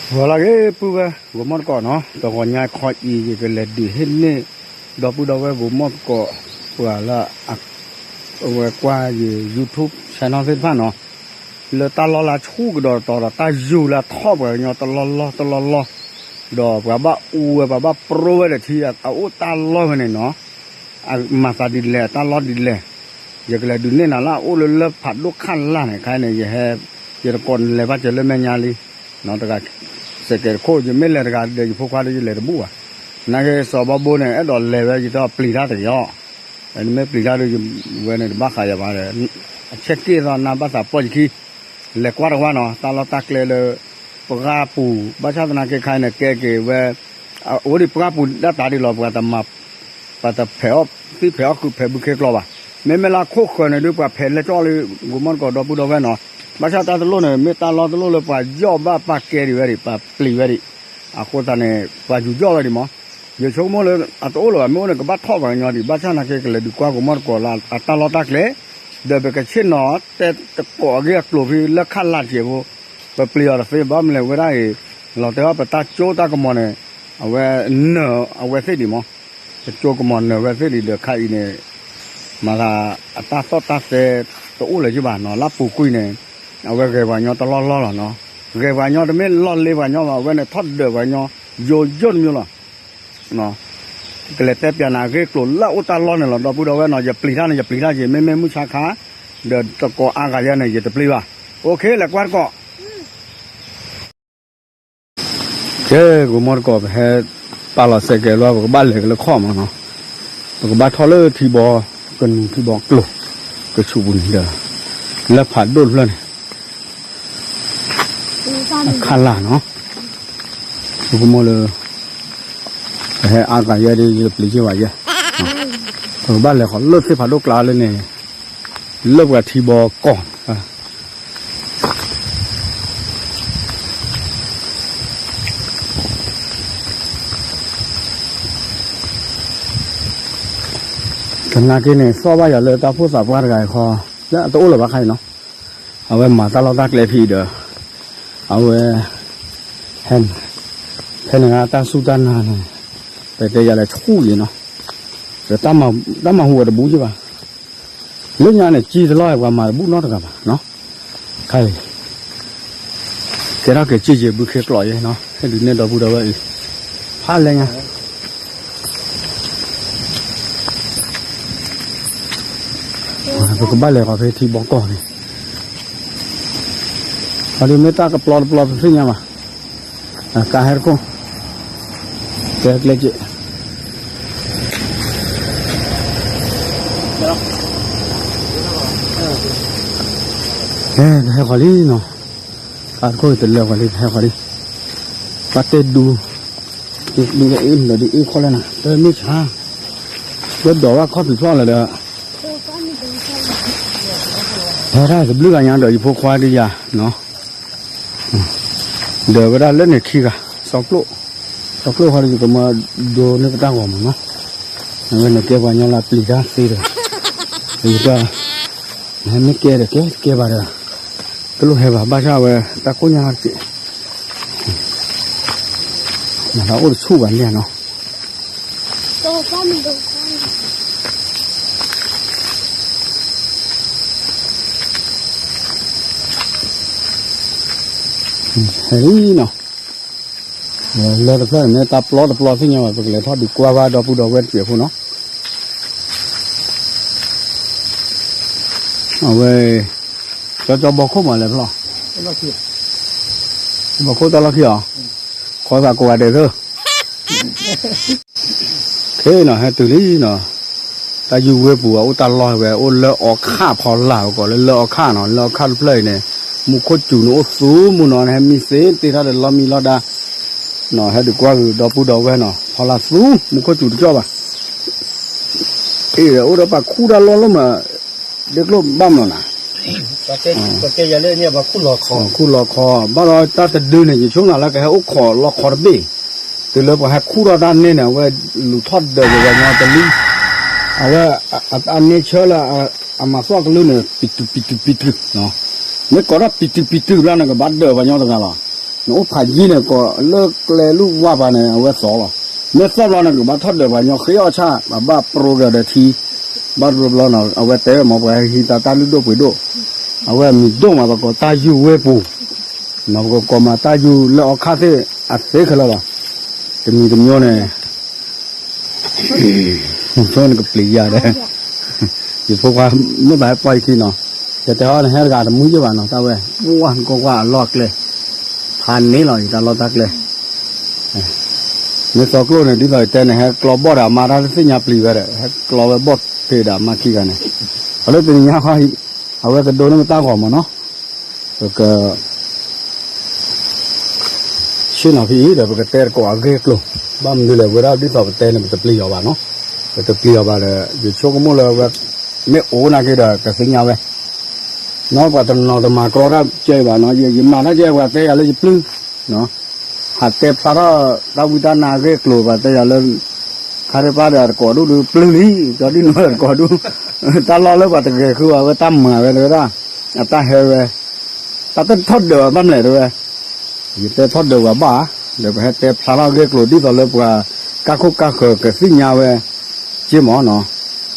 ဂီၤလၢအဂ့ၤ ပုၢ်ဝဲၢ်ဂီၤမီၢ်သကိးနီၤ, တဂီၤညါခီအံၤ ယကလဲၤဒုးဟ့ၣ်န့ၢ် ဒီပုၢ်ဒီဝဲၢ်ဂီၤမီၢ်သကိး ပှၤလၢ အဝဲကွၢ်ယ YouTube channel သ့ၣ်တဖၣ်နီၤ, လၢတၢ်လီၢ်လၢအဆူၣ်ကဒီးတီၤဒီး တၢ်ယူၤလၢအထီၣ်ပှၤကညီတလီၢ်လီၢ်တလီၢ်လီၢ်, ဒီးပှၤဘၣ်အူဝဲ ပှၤဘၣ်ပြိဝဲဒီးထံ အအိၣ်တၢ်လီၢ်ဝဲန့ၣ်နီၤ, အမၤသးဒ်လဲၣ် အတၢ်လီၢ်ဒ်လဲၣ်, ယကလဲၤဒုးနဲၣ်နၤလၢအအိၣ်လၢလၢၢ်ဖးဒိၣ်ခၣ်လၢ်န့ၣ် ခဲအံၤန့ၣ် ယဟဲ ယတကိးလဲၤဘၣ်စၢၤလၢမဲာ်ညါလံ, တဂၤ စဲးကဲးတခိၣ် ယမ့ၢ်လဲၤတဂၤဒီး ယဖိခွါဒီးယလဲၤတဘူၣ်ဘၣ်, နာ်က့စီၤဘီဘိန့ၣ် အဲၣ်ဒိးလဲၤဝဲ ယတဲအီၤပျံၤတၢ်တဂ့ၤအီၤ, နမ့ၢ်ပျံၤတၢ်ဒီး ဝဲန့ၣ်တဘၣ်ဃးယၤဘၣ်ဒီး အဆဲးက့ၣ်သီနၤဘၣ်သးပီၢ်ယခံ လဲၤကွၢ်တဝါနီၤ တၢ်လီၢ်တၢ်ကျဲလၢ ပှၢ်ပူၤ ဘၣ်ဆၣ်သနာ်က့ခဲအံၤန့ၣ် ကဲက့ၤဝဲ အအိၣ်ဒံးပှၢ်ပူၤဒၣ်တၢ်ဒ်လီၤ ပှၤတမၤ ပှၤတဖဲးအီၣ်သံၣ်ဖဲးအီၣ်ခုးဖဲးဘုခ့ကျိာ်ဘၣ်, မ့မ့ၢ်လၢခိၣ်ဃၢၤန့ၣ်ဒုး ပှၤဖဲးလဲၢ်ကၠီၣ်လံ ဂီၤမီၢ်သကိးဒီပုၢ်ဒီဝဲၢ်နီၤ, ဘၣ်ဆၣ်တၢ်တလိၣ်န့ၣ် မ့ၢ်တၢ်လီၢ်တလိၣ်လၢပှၤယီၣ်ဘၣ်ပာ်ကဲဒံးဝဲဒံး ပှၤပျံၤဝဲဒံး, အဃိသတးန့ၣ် ပှၤယူၤယီၣ်ဝဲဒံးမး, ယဆိကမိၣ်လၢအတအိၣ်လၢၤဘၣ် မ့ၢ်အိၣ်န့ၣ် ကဘၣ်ထီၣ်ပှၤကညီဒံး ဘၣ်ဆၣ်သနာ်က့ ကလဲၤဒုးကွၢ်ဂီၤမီၢ်သကိးလၢအတၢ်လီၢ်တၢ်ကျဲ ဒီးပကဆ့ၣ်နီၤတဲသကိးအဂ့ၢ်အကျိၤဖဲလၢခၣ်လၢ်တစဲးဖိ, ပပျံၤအီၤတသ့ ဘၣ်မနုၤလဲၣ်ဝဲဒၣ်အံၤ, လီၤတဲာ်အီၤပတၢ်ကၠိတၢ်ကမီၤန့ၣ်, အဝဲနၢၤအဝဲသ့ၣ်ဒံးမး, ပကၠိကမီၤနၢၤဝဲသ့ၣ်ဒံးဒီးခါအံၤန့ၣ်, မၤသးအတၢ်သီၣ်တၢ်သဲတအိၣ်လၢၤဘၣ်နီၤ လၢပူၤကွံာ်န့ၣ်, အဝဲဂဲၤပှၤကညီတလီၢ်လီၢ်လီၤနီၤ, ဂဲၤပှၤကညီတမ့ၢ်လီၢ်လ့ပှၤကညီဘၣ် အဝဲန့ၣ်ထီၣ်ဒၢးပှၤကညီ, ယိယိတမံၤလီၤ ကလဲၤတဲပၠးနၤအဂ့ၢ်ကျိၤလၢအအိၣ်တၢ်လီၢ်န့ၣ်လီၤ ဒီပုၢ်ဒီဝဲၢ်နီၤ ယပျံၤတၢ်န့ၣ် ယပျံၤတၢ်က့ၤ မ့မ့ၢ်မုၢ်ဆါခါ, ဒီးတကိးအါဂၤယဲန့ၣ် ယတပျံၤဘၣ်, အိၣ်ခ့ လဲၤကွၢ်တကိး, ကဲ ဂီၤမီၢ်တကိး ပဟဲပာ်လီၤစဲးကဲးလီၤ ပကဘၣ်လဲၤကလၢခီၣ်မးနီၤ, ပကဘၣ်ထီၣ်လၢထံဘီ, ကနူၤထံဘီကျိၤ, ကဆူးပူၤန့ၣ်ဒီး, လၢဖးဒိၣ်တဖျၢၣ်န့ၣ် အခါလာ်နီၤ, ပကမိၣ်လၢ ပဟဲအါဂၤယဲဒ် ယပျံၤက့ၤဝဲယဲ, ပကဘၣ်လဲၤဃီၤလၢသ့ၣ်ဖးဒိၣ်ကျါလၢန့ၣ်, လၢပှၤထံဘီကီၢ် သနာ်က့န့ၣ် သီၣ်ဘၣ်ယၤလၢတၢ်ဖိသၣ်ပှၢ်တဂၤအံၤခီ, လၢအတအိၣ်လၢၤဘၣ်ခါအံၤနီၤ, အဝဲမၤတၢ်လီၢ်တၢ်ကျဲဖဲအံၤဒီး, အဝဲ, ဖဲန့ၣ်တၢ်စူၢ်တၢ်နာ်န့ၣ်, ပတဲယၤလဲၤဆူၣ်ယံၤနီၤ, ဒီးတၢ်မၤဟူးဝဲတဘူၣ်က့ဘၣ်, လၢညါန့ၣ် ကံတလီၢ် ပှၤမၤတဘူၣ်နီတဂၤဘၣ်နီၤ, ခါအံၤ ကဲထီၣ်က့ၤကံယံၤဘုခ့ကျိာ်ယဲနီၤ ဟဲဒုးနဲၣ်ဒီပုၢ်ဒီဝဲၢ်အံၤ, ဖးလဲၢ်ညါ ပကဘၣ်လဲၤဃီၤဖဲထံဘီကီၢ်န့ၣ်, အဒုးမ့ၢ်တၢ်ကပျီတပျီပသ့ၣ်ညါဘၣ်, ကါဟဲတခိၣ်, ကဲကျဲက့ၤ ကဲ ပဟဲဃီၤလံနီၤ, ကါတခိၣ်တလၢာ်ဃီၤလံ ပဟဲဃီၤလံ, ပတဲဒူ, ဒူအ့ၣ်ဒီးဒ်အ့ၣ်ခီလဲၣ်နၤ တမ့ၢ်ဆါ, လၢဒိးဘၣ်ခီၣ်ဖံးဖျီၣ်လၢၤဒီး, ဟဲတၢ်တဘျုးဂၤညါဒီးယဖိခွါဒ်ယၤနီၤ ဒီးဝဲဒၣ်လၢန့ၣ်ခံဂၤ, စီၤကျိၣ်, စီၤကျိၣ်ဃီဒီးယကမၤဒိးန့ၢ်ပတၢ်ဂီၤမးနီၤ, အဝဲန့ၣ်ကဲပှၤကညီလၢပျံၤတၢ်သ့ဒီး, ယတၢ်, နဟဲမ့ၢ်ကဲဒီးကဲ တကဲဘၣ်ဒီး, တလိၣ်ဟဲဘၣ် ဘၣ်ဆၣ်ဝဲတၢ်ကိၣ်ညါတက့ၢ်, မၤသးအိၣ်တဆူၣ်ဘၣ်န့ၣ်နီၤ ဟဲလံနီၤ, လၢတဖျၢၣ်န့ၣ် တၢ်ပျီတပျီသ့ၣ်ညါဘၣ် ပကလဲၤထီၣ်ဒုးကွၢ်ဘၣ်ဒီပုၢ်ဒီဝဲၢ်တစဲးဖိနီၤ, အဝဲ, ကၠီကၠီဘီခိၣ်မးလဲၤဖျီၣ်, ဘီခိၣ်တၢ်လီၢ်ခံအီၤ, ခီသးကိးဂၤဒဲးသၢ ခဲနီၤ ဟဲတုၤလံနီၤ, တၢ်ယုၢ်ဝ့ၢ်ပူၤ အအိၣ်တၢ်လီၢ်ဝဲ အိၣ်လၢအီခၣ်ဖီလာ် ပကိးလၢလၢအီခၣ်နီၤ, လၢအီခၣ်တဖျၢၣ်အံၤန့ၣ်, မူခိၣ်စူၤန့ၣ်အိၣ်သူမူနီၤ, နဟဲမံသ့တ့ထီၣ်ဒီးလီမံလီဒါ, ဟဲဒုးကွၢ်ဂုာ်ဒီပုၢ်ဒီဝဲၢ်နီၤ, ဖီလာ်သူ, မူခိၣ်စူၤတကၠီၣ်ဘၣ်, အ့ၣ် အိၣ်ဒီးပှၤခူၣ်တၢ်လီၢ်လီၤမး, ဒ့ကျိၣ်ဘၣ်မနီၤနၤ ခူၣ်လီၤခီ, ဘၣ်ဒီးတၢ်တဒုန့ၣ် ယဆိကမိၣ်လၢကဟဲအိၣ်ခိးလီၤခီတဘ့ၣ်, တုၤလၢပှၤဟဲခူၣ်ထီၣ်တၢ်န့ၣ်န့ၣ် အဝဲလူၤထီၣ်ဒၢးပှၤကညီတလံ, အဝဲ, အန့ဆၢလၢ, အမၤသီၣ်ကလုၢ်န့ၣ် ပံၤတုၤပံၤတုၤပံၤတုၤ, မ့ၢ်ကိးထီၣ်ပံၤတုၤပံၤတုၤလၢန့ၣ် ကဘၣ်ဒၢးပှၤကညီတဂၤလီၤ, နအိၣ်ဖးယံၤန့ၣ် ကိးလၢကျဲလူၢ်ဝါပၤန့ၣ် အဝဲသီၣ်လီၤ. မ့ၢ်သီၣ်ဘျီန့ၣ် ကဘၣ်ထီၣ်ဒၢးပှၤညီဃ့အီၣ်ဆၣ် ဘၣ်ဘၣ်ပြိဒီးထံ ဘၣ်တဘျီဘျီနီၤ အဝဲတဲဝဲမ့ၢ် ပှၤဟံးသးတၢ်လုၢ်ဒိၣ်ပှ့ၤဒိၣ်, အဝဲအမံၤဒိၣ်မး ပကိးတၢ်ယူၢ်ဝ့ၢ်ပူၤ, နီၤ ပကကိးမးတၢ်ယူၢ်လၢအီခၣ်သ့ၣ်အသ့ခဲလၢာ်လီၤ. တမံၤတမံၤန့ၣ် မုၢ်ဆိနကပျံၤယၤဒီး ယဖိခွါမိၢ်သးဟဲပီယခံနီၤ, တဲတဲဟီနဟဲတဂၤတမုာ်ယ့ၢ်ဘၣ်နီၤ တၢ်ဝဲ ပှၢ်နကွၢ်ကွၢ်အလီၢ်အကျဲ ဖးန့ၢ်လီၤ ယတၢ်လီၢ်တၢ်ကျဲ, မ့ၢ်သီကျိၣ်န့ၣ် ဒ်သိးယတဲန့ၣ် ဟဲကျီဘီၣ်ဒီးအမါတၢ်တသ့ၣ်ညါပျံၤဝဲဒီး ဟဲကျီဝဲဘီၣ်ဖ့ဒီးအမါခံဂၤန့ၣ်, အလၢတနံၤညါဃီ အဝဲကဒိးန့ၢ်မတၢ်ဂီၤမးနီၤ, ပက ဆ့ၣ်နီၤဖဲအံၤဒီး ပကတဲတကိးအဂ့ၢ်အကျိၤ, ဘၣ်မနုၤလဲၣ် ဝဲဒၣ်ဒ်သိးပတဲန့ၣ် ပတပျံၤအီၤဘၣ်နီၤ, ပတပျံၤအီၤဘၣ်ဒီး ယဆိကမိၣ်လၢဝဲ မ့ၢ်အိၣ်နာ်က့ဒီး ကသ့ၣ်ညါဝဲ, နီၤ ပှၤတနီၤတမၤကြီတၢ်ကဲအံၤဘၣ်နီၤ, ယမၤတၢ်ကဲ ပှၤတဲယၤလၢယပျုၢ်, ဟးတဲဖျါထီၣ်တၢ်ဝံတၢ်နါအဂ့ၢ်အကျိၤ ပှၤတဲယၤလၢ ခါရ့ပၢ်ဒီးတကိးဒူၣ်ဒုးပျုၢ်လံ, ဒီဒုၣ်နီၢ်ဒီးတကိးဒူၣ်, တၢ်လီၢ်လၢပှၤတဂဲၤဃုာ်ဝဲ တၢ်မၤဝဲတဝဲဒၣ်, အတၢ်ဟဲဝဲ, တၢ်တထီၣ်ဒၢးဘၣ်မလဲၣ်တဝဲ, ယတဲထီၣ်ဒၢးဝဲဘၣ်, ဒီးပဟဲတဲဖျါထီၣ်အဂ့ၢ်အကျိၤ ဒ်သိးလၢပှၤကၢ်ခိၣ်ကၢ်ဃၢၤကသ့ၣ်ညါဝဲ, က့မးနီၤ,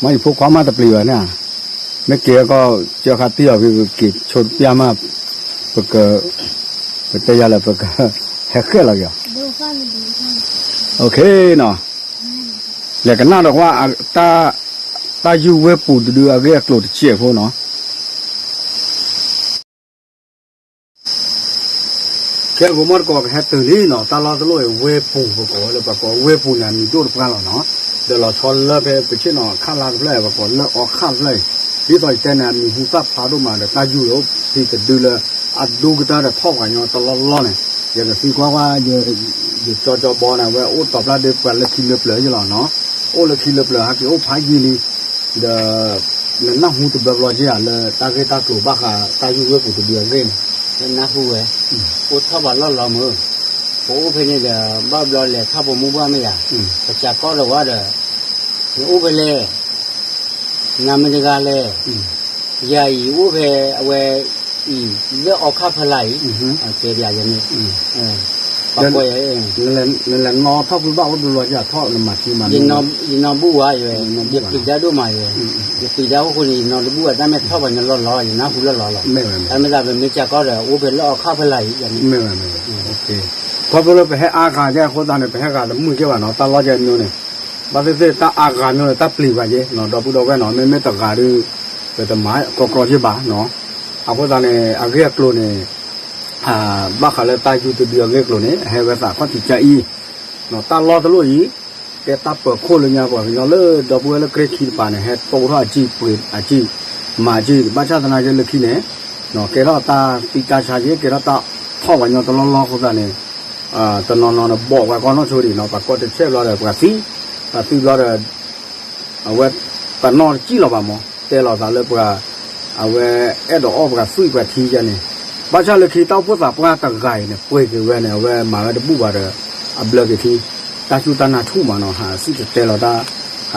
မ့ၢ်ယဖိခွါမးတပျံၤဘၣ်န့ၣ်, မ့ၢ်က့ၤကီၢ်ကၢခါတံၢ်အီၤ ပက့ၤဆိတပျၢ်မး, ပက ပတဲယၤလၢပက ဟဲဃဲလီၤက့ၤအီၤ, နီၤ, လဲၤကနၣ်ဒီးကွၢ် တၢ်ယူၢ်ဝ့ၢ်ပူၤတဒုအဂ့ၢ်အကျိၤတစဲးဖိနီၤ ခဲကိာ်မီၢ်တကိးကဟဲတုၤလံနီၤ, တၢ်လီၢ်တလိၣ်အံၤ ဝ့ၢ်ပူၤပကိးဝဲလၢပှၤကိးဝ့ၢ်ပူၤန့ၣ် အမံၤဒိၣ်တပှၢ်လီၤနီၤ, ဒီးလီၤဆီလၢဖဲပဆ့ၣ်နီၤခၣ်လါတဖျၢၣ် ပကိးလၢအီခၣ်တဖျၢၣ်အံၤ, ဒ်သိးယတဲန့ၣ် အမံၤဟူသၣ်ဖျါဒိၣ်မးဒီး တၢ်ယူၢ်အိၣ်ဖဲတဒုလၢ အဒိကတၢၢ်ဒီးထီၣ်ပှၤညီတလီၢ်လီၢ်န့ၣ်, ယကသံကွၢ်ကွၢ် ယကၠီကၠီဘီန့ၣ် အဝဲအိၣ်တီၤဖျါဒ်ပှၤလၢခံလၢပျၢၤယလီၤနီၤ, အိၣ်လၢခံလၢပျၢၤ ဟဲက့ၤအိၣ်ဖးယံၤလံ, ဒီး နနၢ်ဟူတဘျီဘျီက့ဧါ လၢတၢ်ဂ့ၢ်တၢ်ကျိၤဘၣ်ဃးတၢ်ယူၢ်ဝ့ၢ်ပူၤတဒုအဂ့ၢ်န့ၣ်, နနၢ်ဟူဝဲ, အိၣ်ထီၣ်ပှၤလီၢ်လီၤမုၢ်, ပအိၣ်ဖဲန့ၣ်ဒီး ဘၣ်ဘျီလဲၤထီၣ်ပိာ်မုၣ်ဘၣ်မ့ၢ်ဧါ, ပစးကီၢ်ဒီးဝဲဒီး, နအိၣ်ဖဲလဲၣ်, နမ့ၢ်တဂၤလဲၣ်, ယၤအံၤအိၣ်ဖဲအဝဲအံၤ လၢအီခၣ်ဖီလာ်အံၤ, တဲပယၤန့ၣ်, ပှၤကိးယၤ နလဲၤနီၣ်ထီၣ်ကွံာ်ဘၣ်အိၣ်တဘျီဘျီကထီၣ်နမၤထံမၤ ယနီၢ်ဘူၣ်ဝဲယဝဲ, ယပျံၤတၢ်ဒိၣ်မးယဝဲ, ယပျံၤတၢ်ဟီၣ်ခိၣ်န့ၣ် ယနီၢ်တဘူၣ်ဝဲ တၢ်မ့ၢ်ထီၣ်ပှၤညီလီၢ်လီၢ် ယနၢ်ဟူလၢလီၢ်လီၤ, တၢ်မ့ၢ်သးပမ့ၢ်စးကီၢ်ဒီး အိၣ်ဖဲလၢအီခၣ်ဖီလာ်အံၤ, ခီဖျိလၢပဟဲအါဂၤကဲအဃိသတးန့ၣ် ပဟဲဂၤတမုာ်ကဲဘၣ်နီၤ တၢ်လီၢ်ကဲအမျိုးန့ၣ်, ဘၣ်သ့ၣ်သ့ၣ်တၢ်အါဂၤမျိုးန့ၣ် တၢ်ပျံၤဘၣ်က့ၤ ဒီပုၢ်ဒီဝဲၢ်နီၤ မ့မ့ၢ်တဂၤဒီး ပတမၤကီကီက့ဘၣ်နီၤ, အဃိသတးန့ၣ် အဂ့ၢ်အကျိၤန့ၣ် ဘၣ်ဃးလၢတၢ်ယူၢ်တဒုအဂ့ၢ်အကျိၤန့ၣ် အဟဲဝဲသးခီၣ်ထံးကါအံၤ, တၢ်လီၢ်တလိၣ်အံၤ, ကဲတၢ်ပၢၤခိၣ်လၢညါပှၤကညီလၢဒီပုၢ်ဝဲၢ်လၢကျဲခံတပၤန့ၣ် ဟဲတိၢ်ထီၣ်အစံၣ်ပှ့ၤအစံၣ်, မၤအစံၣ် ဘၣ်ဆၣ်သနာ်က့လၢခံန့ၣ်, ကဲထီၣ်တၢ်သံတၢ်ဆါက့ ကဲထီၣ်တၢ်ထီၣ်ပှၤညီတလီၢ်လီၢ်အဃိသတးန့ၣ်, တနီၤနီၤန့ၣ် ဘီၣ်ပှၤကီၢ်နီၢ်ဆိဒံးနီၤ ပှၤကိးတဆဲးဘျီဒီးပှၤသံ, ပှၤသံဘျီဒီး အဝဲ ပနီၢ်တစံၣ်လီၤဘၣ်မး တဲလီၤသးလၢပှၤ, အဝဲအဲၣ်ဒိးအီၣ်ပှၤသွံၣ်ပှၤထံယဲန့ၣ်, ဘၣ်ဆၣ်လၢခံတၢ်အိၣ်ဖှိၣ်သးပှၢ်တဂၤအံၤန့ၣ် ပှ့ၤက့ၤဝဲန့ၣ် အဝဲမၤဝဲတဘူၣ်ဘၣ်ဒီး အဘျၢက့ၤထံ, တၢ်စူၢ်တၢ်နာ်ဆူၣ်မးနီၤ ဟးစံၣ်တဲၤတဲလီၤတၢ်, ဟ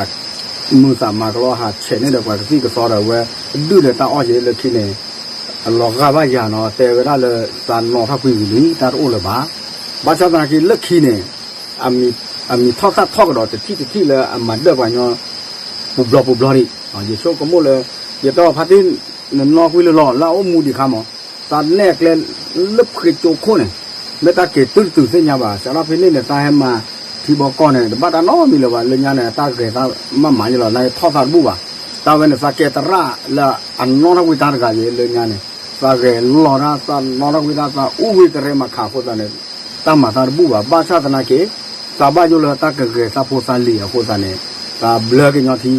း, မုာ်သးမၤကလီဟးဆဲးန့ၢ်ဒီးပှၤကသံၣ်ကသီဒီးအဝဲ, ဒုၣ်ဒီးတၢ်အီၣ်က့ၤလၢခံန့ၣ်, အလီၤဂာ်ဘၣ်ယၤနီၤ တဲဝဲဒၣ်လၢသးနီၢ်ထီၣ်ကွံာ်ဝံၤလံ တၢ်တအိၣ်လၢၤဘၣ်, ဘၣ်ဆၣ်သနာ်က့လၢခံန့ၣ် အမံၤထီၣ်သၣ်ထီၣ်ကဒီးတထံၣ်တထံၣ်လၢအမၤဒၢၣ်ပှၤညီ, ပူၤဘျီပူၤဘျီဒံး, ယဆိကမိၣ်လၢ, ယတဲဖါတံၢ်, နနီၢ်ကွံာ်လၢလီၤ လၢအအိၣ်မူဒံးခါမး, သးနဲၣ်ကျဲ, လၢဖှ့ကၠိခိၣ်န့ၣ်, မ့ၢ်တၢ်က့ၤတုၤတတုၤသ့ၣ်ညါဘၣ် စးထီၣ်ဖဲန့ၣ်န့ၣ် သးဟဲမၤထံဘီကီၢ်န့ၣ် တဘၣ်တၢ်နီတမံၤလၢၤဘၣ် လၢညါန့ၣ် တၢ်ဂဲၤသးမးမးယလီၤ သးဟဲထီၣ်သးတဘူၣ်ဘၣ်, တၢ်ဝဲန့ၣ်သးကဲသရၣ်လၢအနီၢ်ထီၣ်ကွံာ်တၢ်တဂၤအံၤလၢညါန့ၣ်, သးဂဲၤလီၤတၢ် သးနီၢ်ထီၣ်ကွံာ်တၢ် သးအူကွံာ်တရဲမၤခးအဃိသတးန့ၣ်, တၢ်မၤသးတဘူၣ်ဘၣ် ဘၣ်ဆၣ်သနာ်က့ သးဘၣ်ယိၣ်လၢတၢ်ကဂဲၤသးဖိသးလံၤအဃိသတးန့ၣ်, သးဘျၢက့ၤညီထံ,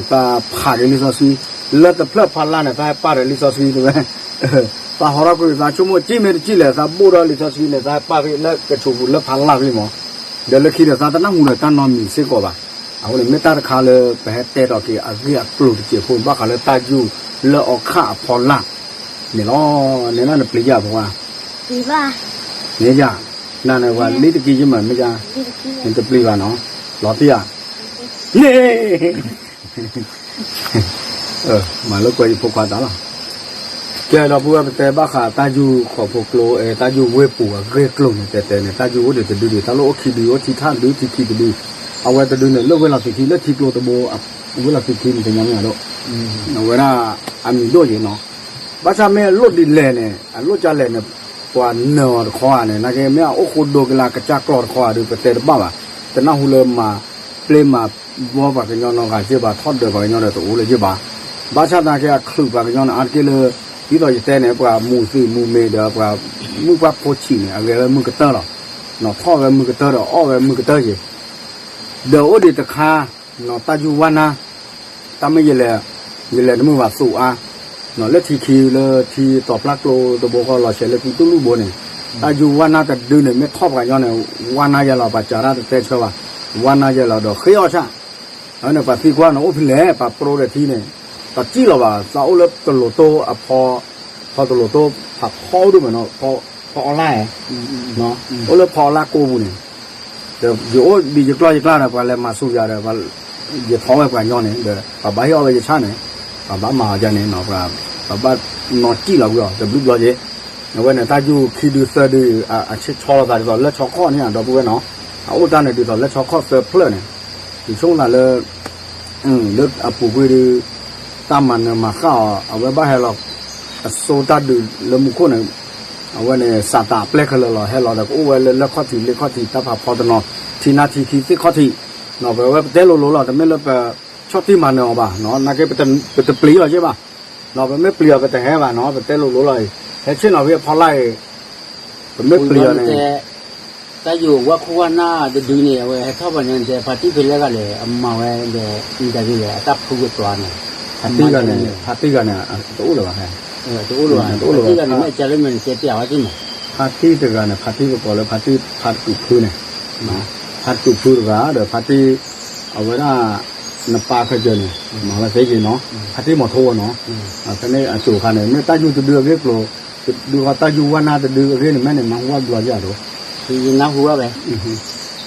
သးဖးဒီးလံာ်စီဆှံ, လၢတဖျၢၣ်ဖးလၢ်န့ၣ် သးဟဲပာ်ဒီးလံာ်စီဆှံတဲဝဲ, သးဟီထီၣ်ကွံာ်သးဆိကမိၣ်က့မ့ၢ်တက့ၢ်လဲၣ် သးဘိၣ်ဒီးလံာ်စီဆှံန့ၣ် သးဟဲပာ်ဖဲလၢကဆူးပူၤလၢဖးလၢ်ဖဲမး, ဒီးလၢခံဒီးသးတနၢ်ဟူဒီးတၢ်နီတမံၤစ့ၢ်ကီးဘၣ်, အဃိန့ၣ် မ့ၢ်တၢ်တခါလၢပဟဲတဲထီၣ်က့ၤအဂ့ၢ်အကျိၤတစဲးဖိ ဘၣ်ဃးလၢတၢ်ယူၢ်လၢအီခၣ်အဖီလာ်န့ၣ်လီၤ, န့ၣ်လၢနပျံၤယၤဖိဧါ, မ့ၢ်ယၤ, နၤန့ၣ်ပှၤလံတကံယမး မ့ၢ်ယၤ, နတပျံၤဘၣ်နီၤ, လီၤတံၢ်ဧါ, န့ၣ် မၤလိကွဲယဖိခွါတၢ်လီၤ, ကဲဒီပုၢ်ဝဲၢ် ပတဲဘၣ်ဃးတၢ်ယူၢ်ဃီၤဖိကျိ အဲ တၢ်ယူၢ်ဝ့ၢ်ပူၤအဂ့ၢ်ကျိၤန့ၣ် တဲတဲန့ၣ် တၢ်ယူၢ်အိၣ်ဒံးတဒုဒံး တၢ်လၢအိၣ်ခံဒု အိၣ်ထံထၣ်ဒု ထံခံတဒု, အဝဲတဒုန့ၣ် လၢဝ့ၢ်လီၤသုးခံ လၢထံကျိတဘိ ဝ့ၢ်လီၤသုးခံန့ၣ် တညီမ့ၢ်ဒိၣ်, အဝဲဒၣ် အမံၤဒိၣ်ယဲနီၤ, ဘၣ်ဆၣ်မ့ၢ်အလိၣ်ဒ်လဲၣ်န့ၣ် အလိၣ်ကလဲၣ်န့ၣ် ပှၤနၢၤအီၤတခီဧါန့ၣ် နာ်က့မ့ၢ်အအိၣ်ဃိဒိကလၢကစၢ်ကျီၢ်တခီဧါဒုး ပတဲတဘၣ်ဘၣ်, တနၢ်ဟူလၢမၤပျ့မၤဘီပှၤကညီနီတဂၤက့ဘၣ် ထီၣ်ဒၢးပှၤကညီဒီးတအိၣ်လၢၤက့ဘၣ်, ဘၣ်ဆၣ်သနာ်က့အချုးပှၤကညီန့ၣ် အါတက့ၢ်လၢ ဒ်သိးယတဲန့ၣ် ပှၤမူၤသံးမူၤမ့ၤဒီးပှၤမုၢ်ပှၢ်ဖိဆံးန့ၣ် အဂဲၤဝဲမုၢ်ကတၢၢ်လီၤ, နီၤထီၣ်ဝဲမုၢ်ကတၢၢ်ဒီးအီၣ်ဝဲမုၢ်ကတၢၢ်ယဲ, ဒီးအိၣ်ဒံးတခါ နီၤတၢ်ယူၢ်ဝါနါ တၢ်မ့ၢ်ယလဲၤ ယလဲၤတမုာ်ဘၣ်သူးအါ, နီၤလၢထံခံလၢထံတီၤဖျါကျိတဘိဃီလီၤဆဲးလၢကုတူၢ်လူၢ်ဘိန့ၣ်, တၢ်ယူၢ်ဝါနါတဒုန့ၣ် မ့ၢ်ထီၣ်ပှၤကညီန့ၣ် ဝါနါယဲလီၤ ပှၤစးတၢ်တတဲဆၢဘၣ်, ဝါနါယဲလီၤဒီးဃ့အီၣ်ဆၣ်, အဝဲန့ၣ်ပှၤသံကွၢ်န့ၣ်အိၣ်ဖဲလဲၣ် ပှၤပရိဒီးထံန့ၣ်, ပှၤစံၣ်လီၤဘၣ် သးအိၣ်လၢတလိၤတိအဖီ ဖီတလိၤတိဖးဖီဒိၣ်မးနီၤ, ဖီအီလါ, အိၣ်လၢဖီအီလါကိးပူၤန့ၣ်, ဒီးယအိၣ်ဒံးယကျီၢ်ယကျါဒီး ပှၤလဲၤမၤဆူယၤဒီး ယထီၣ်ဝဲပှၤညီန့ၣ်ဒီး ပှၤဘၣ်ဟ့ၣ်အီၣ်ဝဲယဆၣ်န့ၣ်, ပှၤဘၣ်မၤအီၤယၤန့ၣ် ပှၤဘၣ်နီၢ်စံၣ်လီၤကွံာ်အီၤ တဘျုးဘျီယဲ, အဝဲန့ၣ် တၢ်ယူၢ်ခံဒုသၢဒု အဆ့ၣ်ဆီလိာ်သးဒ်သိးလၢဆီခီၣ်န့ၣ် ဒီပုၢ်ဝဲၢ်နီၤ, အအိၣ်တၢ်န့ၣ်ဒ်သိးလၢဆီခီၣ်သၢဖျၢၣ်န့ၣ်, ယဆိကမိၣ်သးလၢ လၢအပူၤကွံာ်ဒီး တၢ်မၤနၢၤမၤဃၣ်အီၤ အဝဲဘၣ်ဟဲလီၤ အစိတၢ်ဒုးလၢမူခိၣ်န့ၣ်, အဝဲန့ၣ် စးသးအပျဲၢ်ခဲလၢာ်လီၤ ဟဲလီၤဒီးကအိၣ်ဝဲလၢလၢၢ်ခီၣ်ထံးလ့ၢ်ခီၣ်ထံး တၢ်ဖးဖီတနီၤ ထံနါထံခံသ့ၣ်ခီၣ်ထံး, ပဝဲပတဲလိၤလိၤလီၤ တမ့ၢ်လၢပဆီၣ်တံၢ်မၤနၢၤအီၤဘၣ်, နာ်က့ ပတပျံၤအီၤယဲဘၣ်, ပမ့ၢ်ပျံၤအီၤပတဟဲဘၣ်နီၤ ပတဲလိၤလိၤလီၤအံၤ, ဟဲဆ့ၣ်နီၤဖဲအဖီလာ်အံၤ, ပမ့ၢ်ပျံၤအီၤန့ၣ် တၢ်ယိာ်ဝါခိၣ်ဝါနၢ်တဒုန့ၣ် အဝဲဟဲထီၣ်ပှၤညီန့ၣ် ဖါတံၢ်ဖဲလဲၣ်ဂၤလဲၣ် အမၤဝဲဒီး မတၤဒ်လဲၣ် အတၢ်ဖုကသွါန့ၣ်, ဖါတံၢ်ဂၤန့ၣ် ဖါတံၢ်ဂၤန့ၣ် တအိၣ်လၢၤဘၣ်, တအိၣ်လၢၤဘၣ်, ဖါတံၢ်ဂၤန့ၣ် မ့ၢ်အကဲလၢမဲာ်န့ၣ် တဲပျးဝဲသ့ၣ်မး, ဖါတံၢ်တဂၤန့ၣ် ဖါတံၢ်ပကိးလၢဖါတံၢ်ဖါတကုးဖုန့ၣ်, ဖါတကုးဖုတဂၤဒီးဖါတံၢ် အဝဲဒၣ် နပၢ်ခၢၣ်စၢၤန့ၣ် မၤဝဲသ့က့ၤနီၤ, ဖါတံၢ်မီၤထိဝဲနီၤ, ဖဲန့ၣ်အစိၤခါန့ၣ် မ့ၢ်တၢ်ယူၢ်တဒုအဂ့ၢ်ကျိၤ ဒုးဃီတၢ်ယူၢ်ဝါနါတဒုအဂ့ၢ်န့ၣ် မ့ၢ်န့ၣ် နၢ်ဟူဝဲဘျီယၤဒိၣ်, ယနၢ်ဟူဝဲဝဲ,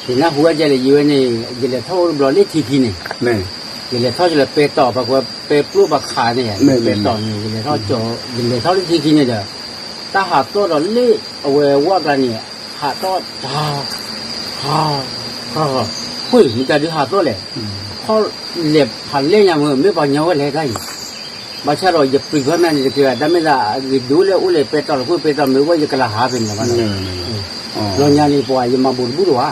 ယနၢ်ဟူဝဲကလဲၣ် ယဝဲန့ၣ် ယလဲၤထီၣ်အိၣ်တဘျီလၢထံခံန့ၣ်, ယလဲၤထီၣ်ယလဲၤပဲတီၤ ပှၤကွဲပဲပျိပှၤခးန့ၣ် ယလဲၤပဲတီၤန့ၣ် ယလဲၤထီၣ်ကၠီ ယလဲၤထီၣ်လၢထံခံန့ၣ်ဒီး တၢ်ဟးသီၣ်ဒီးလၢအဝဲဝၣ်ကျါန့ၣ် ဟးသီၣ်တၢ် ဟး ဟး ဃုမတၤဒုးဟးသီၣ်လဲၣ်, ခီလဲၤဖးလဲၢ်ညါမ့ၢ် မ့ၢ်ပှၤညီဝဲလဲၣ်တၢ်အံၤ, ဘၣ်ဆၣ်ဒီးယပျံၤဖဲမ့ၢ်န့ၣ်တက့ၢ် တၢ်မ့ၢ်သးအဂ့ၤဒိလၢအိၣ်လဲၤပဲတီၤတဃုပဲတီၤမ့ၢ်ဝဲယကလၤဟးဖဲန့ၣ်လီၤ, ဘျီညါန့ၣ် ပှၤယမၤဘူးတဘူၣ်တဝါ,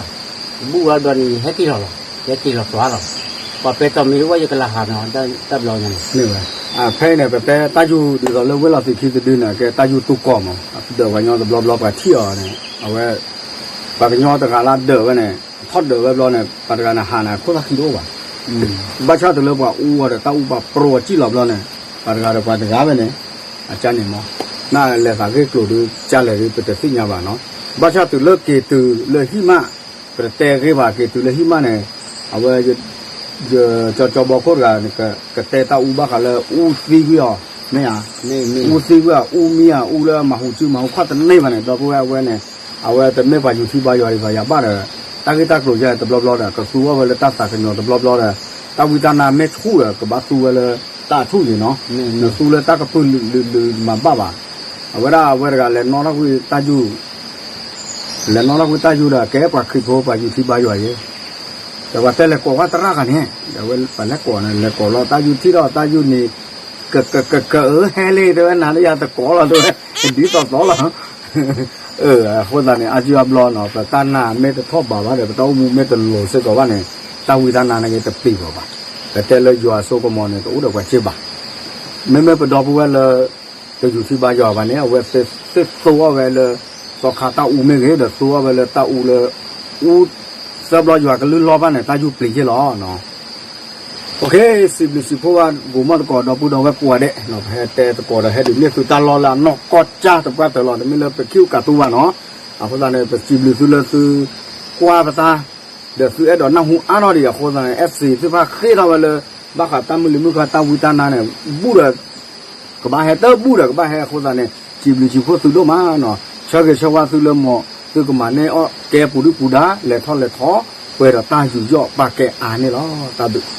တဘူၣ်ဝဲဘျီန့ၣ် ဟဲက့ၤလီၤလီၤ, ဟဲက့ၤလီၤသွါလီၤ, ပှၤပဲတီၤမ့ၢ်ဝဲယကလၤဟးနီၤ တၢ်ဘျီညါန့ၣ် ဖဲအံၤန့ၣ် ပတဲတၢ်ယူၢ်ဒ်သိးလၢဝ့ၢ်လီၤသုးခံတဒုန့ၣ် ကဲတၢ်ယူၢ်တူၢ်ကီၢ်မး ဒၢးပှၤကညီတဘျီဘျီပှၤထံၣ်အီၤန့ၣ် အဝဲ ပှၤကညီတဂၤလၢဒၢးဝဲန့ၣ် ထီၣ်ဒၢးဝဲဘျီန့ၣ် ပှၤတဂၤန့ၣ်ဟးန့ၣ် အခိၣ်သၣ်ခံတအိၣ်ဘၣ်, ဘၣ်ဆၣ်တုၤလၢပှၤအူအီၤဒီးတၢ်အူပှၤပြိအစံၣ်လီၤဘျီန့ၣ် ပှၤတဂၤဒီးပှၤတဂၤဝဲန့ၣ် အကါန့ၣ်မး နလဲၤသးဂ့ၢ်ကျိၤဒုးကါလဲၣ်ဒုး ပတသ့ၣ်ညါဘၣ်နီၤ, ဘၣ်ဆၣ်တုၤလၢက့ၤတုၤလၢဟံၣ်မး ပတတဲဂ့ၢ်ဘၣ် က့ၤတုၤလၢဟံၣ်မးန့ၣ် အဝဲ ယကၠီကၠီဘီခိၣ်တဂၤ ကတဲတၢ်အူဘၣ်ဃးလၢအူသံကွံာ်အီၤ မ့ၢ်ဧါ, အူသံကွံာ်အီၤ အူမံဧါ အူလၢမၤဟူးစုမၤဟူးခီၣ်တန့ၢ်ဘၣ်န့ၣ် ဒီပုၢ်ဝဲၢ်အဝဲန့ၣ် အဝဲတမ့ၢ်ပှၤယူၤထံဘါယွၤဒံးဘၣ် ယၤဘၣ်ဒီး တၢ်ဂ့ၢ်တၢ်ကျိၤယဲတဘျီဘျီဒီး ကသူအီၤဝဲလၢတၢ်သးကညီၤတဘျီဘျီဒီး တၢ်ဝံတၢ်နါမ့ၢ်ဆူၣ်ဒီး ကဘၣ်သူဝဲလၢတၢ်အထူၣ်ယံၤနီၤ, နသူလၢတၢ်ကပုာ်လုာ်လုာ်လုာ်မၤဘၣ်ဘၣ်, အဝဲဒၣ်အဝဲတဂၤလဲၤနီၣ်ထီၣ်ကွံာ်တၢ်ယူၢ် လဲၤနီၣ်ထီၣ်ကွံာ်တၢ်ယူၢ်ဒီး ကဲပှၤခရံာ်ဖိပှၤယူၤထံဘါယွၤယဲ, ဒီးပှၤတဲလဲၤကိးဝဲသရၣ်ဂၤန့ၣ် ဒီးဝဲပှၤလဲၤကိးန့ၣ် လဲၤကိးလီၤတၢ်ယူၢ်ထံၣ်ဒီးတၢ်ယူၢ်န့ၣ် ကကကကအၢဟဲလံ တဲဝဲ နၤလၢယၤတကိးလီၤ တဲဝဲ ဒ်သိးသိးလီၤ, အဃိသတးန့ၣ် အါစုအါဘျီနီၤ ပတၢ်နာ်မ့ၢ်တထီၣ်ဘးဘၣ်ဒီး ပတၢ်အိၣ်မူမ့ၢ်တလိၤစ့ၢ်ကီးဘၣ်န့ၣ် တၢ်ဝံတၢ်နါန့ၣ်က့ၤတပျံၤဘၣ်ဘၣ်, ပတဲလၢယွၤအစိကမီၤန့ၣ် တအိၣ်ဒီးပှၤစ့ၢ်ဘၣ်, မ့မ့ၢ်ပဒီပုၢ်ဝဲၢ်လၢ တယူၤထံဘါယွၤဘၣ်န့ၣ် အဝဲသ့ၣ်သိအီၤဝဲလၢ သီခါတၢ်အူမ့ၢ်ဂ့ၤ ဒီးသိအီၤဝဲလၢတၢ်အူလၢ အူသၢဘျီယွၤကလုၢ်လီၢ်ဘၣ်န့ၣ် တၢ်ယူၢ်ပျံၤယ့ၢ်လီၤ. စံးဘျုးစံးဖှိၣ်ဘၣ် ဂိၤမီၢ်သကိး ဒီပုၢ်ဒီဝဲၢ်ကိးဂၤဒဲး ပဟဲတဲသကိးဒီးဟဲဒုးန့ၢ်သုတၢ်လီၢ်လၢအနီၢ်ကီၢ်ကၢ်တပှၢ်တၢၢ်လီၤ တမ့ၢ်လၢပခံးကးတူၢ်ဘၣ်နီၤ, အဃိသတးန့ၣ် ပစံးဘျုးသုလၢသုကွၢ်ပသး ဒီးသုအဲၣ်ဒိးနၢ်ဟူအါထီၣ်ဒံးအဃိသတးန့ၣ် FC သ့ၣ်တဖၣ်ဃ့ထီၣ်ဝဲလၢ ဘၣ်ဃးတၢ်မုၢ်လံၤမုၢ်ဃၢ်တၢ်ဝံတၢ်နါန့ၣ် ဘူးဒီး ကဘၣ်ဟဲတဘူၣ်ဒီးကဘၣ်ဟဲအဃိသတးန့ၣ် စံးဘျုးစံးဖှိၣ်သုဒိၣ်မးနီၤ, ဆၢဂ့ၤဆၢဝါသုလၢမီၤ သုကမၤန့ၢ်အီၣ်ကဲပူၤဒုၣ်ပူၤဒါ လဲၤထီၣ်လဲၤထီ ပှဲၤဒီးတၢ်ယူးယီၣ်ပာ်ကဲအါန့ၣ်လီၤ. တၢ်ဘျုး